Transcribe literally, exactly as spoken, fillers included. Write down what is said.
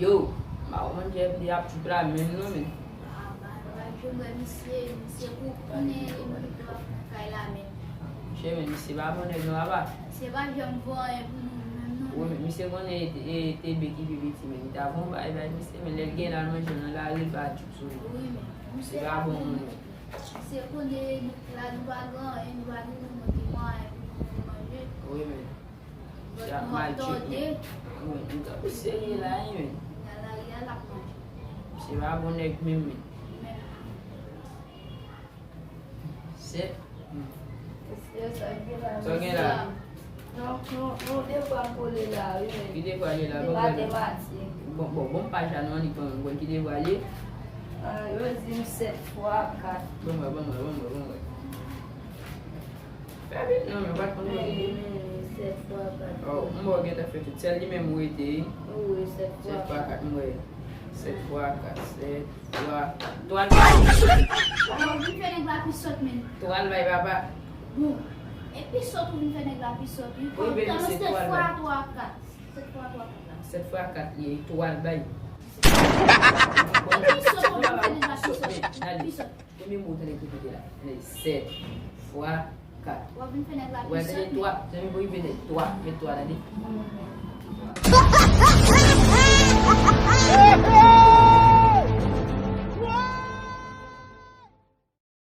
Yo, m pa konprann Jeff li ap trip la menm non men. Ah, ba, ba, jwenn wè misye, misye pou konnen e moun ki ap nan kay la menm. Mesye, men misye pa bon nèg non, apa. Misye pa janm fè anyen pou nou menm non. Wi, men misye konnen e, e, T B ki pi piti, men li ta fè yon bagay bay misye, men lè l gen l al manje nan lari, l pa trip sou li. Wi, men misye pa bon moun. Misye konnen nou la, nou pa gen anyen, nou pa gen moun ki manje. Wi, men. Misye ap mal trip, men. Wi, nou t ap eseye la, wi, men. Misye pa bon nèg menm, men. Sèt. Sa w gen la? Non, non, non, devwa m kole la, wi, men. Ki devwa l ye la? Li matematik. Bon, bon, bon, paj la, non, li ban m wè ki devwa l ye. Ah, yo di m sèt fwa kat. Ban m wè, ban m wè, ban m wè, ban m wè. Fè vit non, men, ou pa t konn konte. Men, men, sèt fwa kat. Oh, m wè w gentan fè tout. Sèl li menm ou rete, wi. Wi, sèt fwa kat. Sèt fwa kat, m wè. Sèt fwa kat. Sèt fwa. Twa l bay. Bon, vin fè nèg la pi sòt, men. Twa l bay, papa. Bon. E pi sòt ou vin fè nèg la pi sòt, wi. Wi, baby, se twa l bay. Sèt fwa twa kat. Sèt fwa twa kat la. Sèt fwa kat, ye, twa l bay. E pi sòt ou vin fè nèg la pi sòt. Pi sòt. Premye mo w tande ki kote la. Tande, sèt fwa kat. W ap vin fè nèg la pi sòt. Tande, twa. Zanmi, pou rive nèg twa. Met twa, tande.